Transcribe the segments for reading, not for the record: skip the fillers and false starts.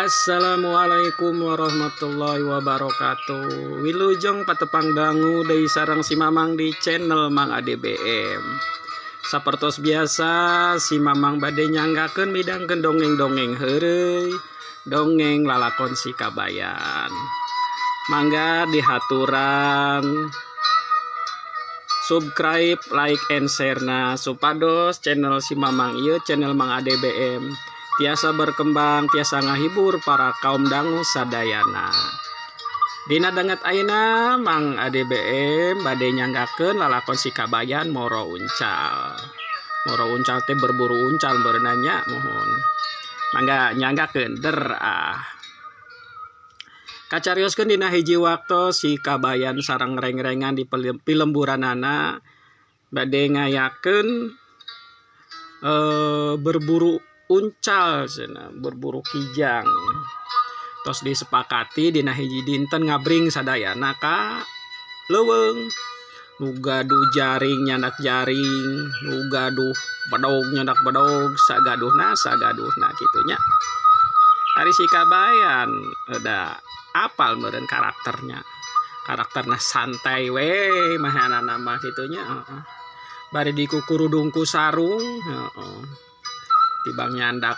Assalamualaikum warahmatullahi wabarakatuh. Wilujeng patepang dangu deui sareng si Mamang di channel Mang ADBM. Sapertos biasa, si Mamang bade nyanggakeun midangkeun dongeng-dongeng heureuy, dongeng lalakon si Kabayan. Mangga dihaturan subscribe, like, and share na supados channel si Mamang ieu, channel Mang ADBM, tiasa berkembang, tiasa ngahibur para kaum dangu sadayana. Dina danget ayeuna, Mang ADBM bade nyanggakeun lalakon si Kabayan Moro Uncal. Moro Uncal teh berburu uncal meureun nya. Muhun, mangga nyanggakeun der ah. Kacarioskeun dina hiji waktu si Kabayan sareng reng-rengan di pilemburanana bade ngayakeun berburu uncal cenah, berburu kijang. Tos disepakati dina hiji dinten ngabring sadayana ka leuweung. Nu gaduh jaring nyandak jaring, nu gaduh bedog nyandak bedog, sagaduhna sagaduhna kitu nya. Ari si Kabayan da apal meureun karakternya, karakterna santai we mahanana mah kitu nya, heeh. Bari dikukurudung ku sarung, heeh. Tibang nyandak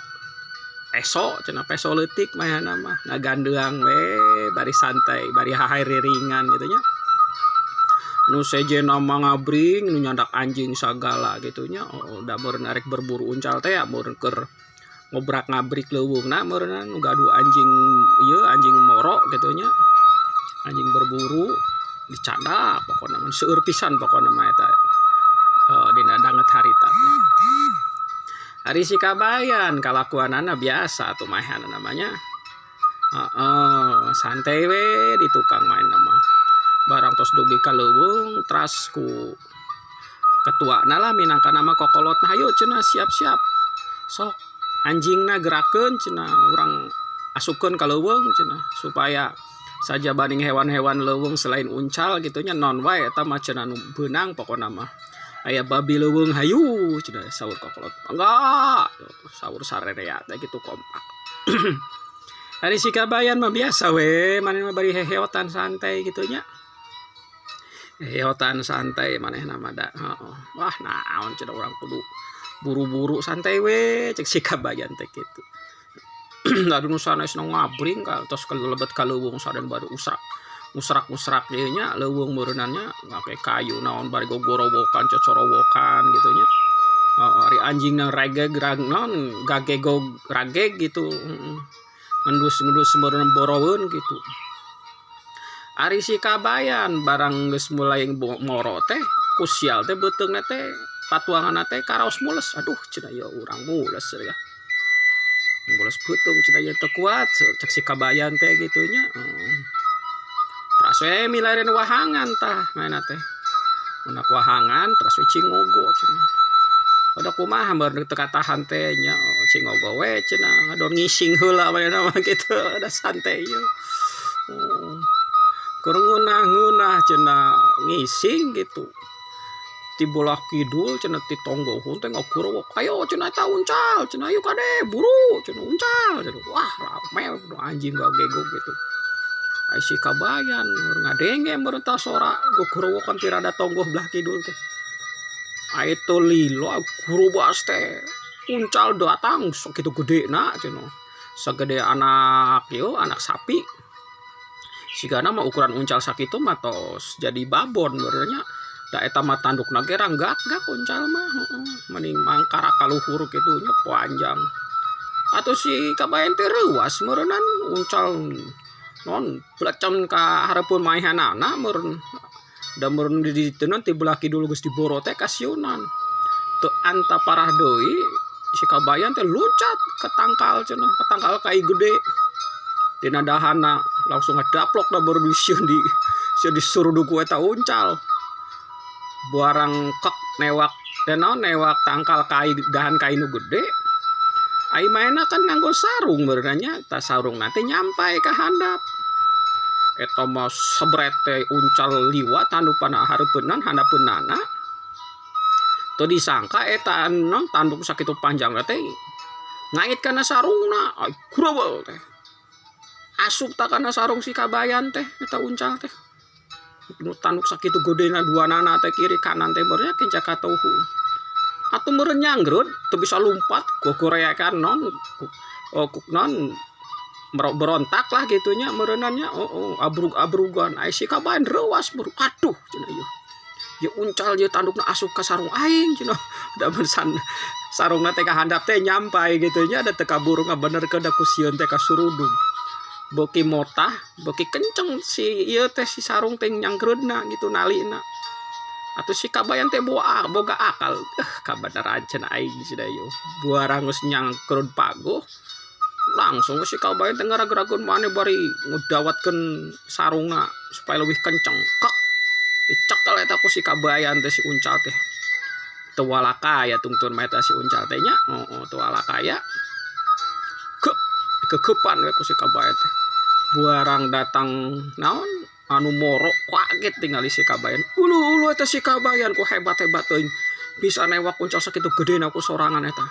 peso cenah, peso leutik manehna mah ngagandeang we bari santai, bari hahareuringan kitu nya. Nu sejenna mah ngabring, nu nyandak anjing sagala kitu nya, oh da meureun arek berburu uncal teh meureun keur ngobrak ngabrik leuweungna meureunna. Nu gaduh anjing ieu, anjing moro kitu nya, anjing berburu dicandak. Pokona mah seueur pisan pokona mah eta dina danget harita teh. Ari si Kabayan kalakuanana biasa atuh maehana namanya. Heeh, santai we di tukang main mah. Barang tos dugi ka leuweung, teras ku ketuana lah, minangka nama kokolotna, "Hayu," cenah, "siap-siap. Sok anjingna gerakeun," cenah, "urang asupkeun ka leuweung," cenah, "supaya sajabaning hewan-hewan leuweung selain uncal kitu nya, naon wae eta mah cenah nu beunang pokona mah. Aya babi leuweung, hayu," cenah saur kokolot. "Mangga," saur sarerea teh kitu kompak. Ari si Kabayan mah biasa we, manehna mah bari heheotan santai kitu nya. Heheotan santai manehna mah da, heeh. "Wah, naon," cenah, "urang kudu buru-buru, santai we," cek si Kabayan teh kitu. Adu nu sanesna ngabring ka tos kalebet ka leuweung sadan bari usrak. Usrak-usrak ieu nya leuweung meureunan nya, make kayu naon bari gogorowokan cocorowokan gitu nya. Heeh, ari anjingna regeg rag naon gagegog rageg gitu, heeh. Ngendus-ngendus meureun boroweun kitu. Ari si Kabayan barang geus mulai moro teh ku sial teh beuteungna teh patuanganna teh karaos mules. "Aduh," cenah, "ieu urang mules ya. Mules beuteung," cenah, "ieu teu kuat," cek si Kabayan teh kitu nya. Heeh. Teras we milarian wahangan tah manehna teh. Mendak wahangan teras we cingogo cenah. Udah kumaha meureun teu katahan teh nya, cingogo we cenah, ngadon ngising heula manehna mah kitu, da santai ieu. Oh. Keur ngeunah-ngeunah cenah ngising gitu. Ti bolah kidul cenah ti tonggohun teh ngagorowok, "Ayo," cenah, "eta uncal," cenah, "ayo kade buru," cenah, "uncal," cenah. Wah, rame anjing gagegog gitu. Ai si Kabayan ngadenge meureun tah sora gogorowokan ti rada tonggoh belah kidul teh. Ai teu lila gurubas teh uncal datang sakitu gedena cenah. Sagede anak ieu, anak sapi. Sigana mah ukuran uncal sakitu mah tos jadi babon meureun nya. Da eta mah tandukna ge ranggak-gak uncal mah, heeh. Mending mangkarak ka luhur kitu nya, panjang. Atuh si Kabayan teh reuas meureunan uncal non blecen ka hareupeun maehanana meureun. Da meureun di diteuna ti belah kidul geus diboro teh kasieunan. Teu anta parah deui si Kabayan teh luncat ke tangkal cenah, ka tangkal kai gede. Dina dahanna langsung ngadaplok da baru sieun di sieun disuruduk ku eta uncal. Barang kek newak teh naon newak tangkal kai, dahan kai nu gede. Ai maena kan nganggo sarung meureun nya, tah sarungna teh nyampai ka handap. Eta mah sebret teh uncal liwat handupana hareupeunna handapeunana. Teu disangka eta naon tanduk sakitu panjangna teh ngait kana sarungna, ai gurewel teh. Asup tah kana sarung si kabayan teh eta uncal teh. Nu tanduk sakitu gedena duanana teh kiri kanan teh beureum kenca katuhu. Atuh meureun nyanggrud teu bisa lumpat gogoreakan non oh, non berontak lah gitunya meureunannya, oh, abrug-abrugan. Ai si kabayan reuas buru, aduh cenah, ieu ya uncal ieu tandukna asup ka sarung aing cenah. Da mun sarungna teh ka handap teh nyampai gitu nya, da teu kaburu ngabenerkeun, da ku sieun teh kasurudug. Beuki motah beuki kenceng si ieu teh, si sarung teh nyanggrudna gitu nalina. Atuh si kabayan teh boga akal, eh, kabeneran cenah aing cenah, ieu buarang geus nyangkrud paguh. Langsung si kabayan teh ngaragrageun maneh bari ngedawatkeun sarungna supaya lebih kenceng. Kek, dicekel eta ku si kabayan teh si uncal teh. Teu walakaya tungtun mah eta si uncal teh nya, oh, teu walakaya. Kek, dikekepan we ku si kabayan teh. Buarang datang naon anu moro, kaget tingali si kabayan. Ulu ulu, eta si kabayan ku hebat-hebat teuing bisa newak uncal sakitu gedena ku sorangan eta.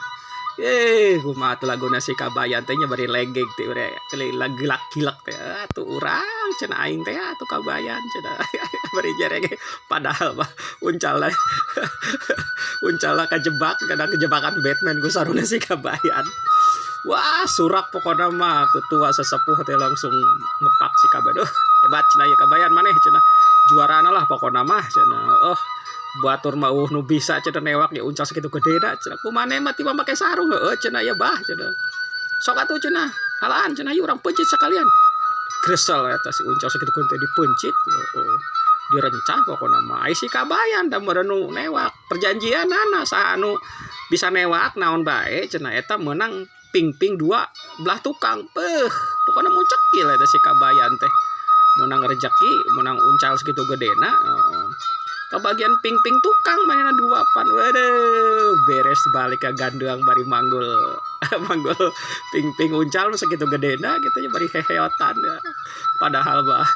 Eh, kumaha tuh laguna si kabayan teh nya, bari legeg teh, bari gilak-gilak teh. Atuh urang cenah, aing teh atuh kabayan cenah, bari jerege. Padahal mah uncalna uncalna kajebak kana kejebakan Batman ku sarungna si kabayan. Wah, surak pokokna mah. Tua sesepuh teh langsung ngepak si kabayan. Oh, hebat cenah ya kabayan maneh cenah, juarana lah pokokna mah cenah. Oh, batur mah nu bisa cenah newak ya uncal sakitu gedena cenah, ku maneh mah tiba make sarung. Heueuh cenah ya bah cenah, sok atuh cenah, halaan cenah, yuk urang peuncit sekalian. Gresel eta si uncal sakitu gede dipeuncit. Oh, direncah pokokna mah. Ai si kabayan da meureun nu newak perjanjianana, saha anu bisa newak naon bae cenah, eta meunang ping-ping dua belah tukang. Peuh, pokokna mun cekil eta si kabayan teh meunang rejeki, meunang uncal sakitu gedena. Oh, kebagian ping-ping tukang mainan dua pan. Waduh, beres balik ke ganduang bari manggul manggul ping-ping uncal segitu gedena gitu ya, bari heheotan ya. Padahal mah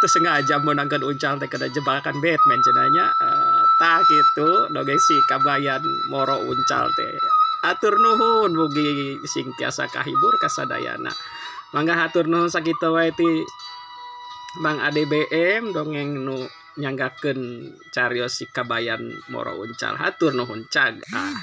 teu sengaja meunangkeun uncal teh, kena jebakan Batman cenah nya. Tah kitu dongeng si kabayan moro uncal teh. Atur nuhun, mugi sing tiasa kahibur kasadayana. Mangga, hatur nuhun, sakitu wae ti Mang ADBM dongeng nu nyanggakeun carios si kabayan moro uncal. Hatur nuhun, cag ah.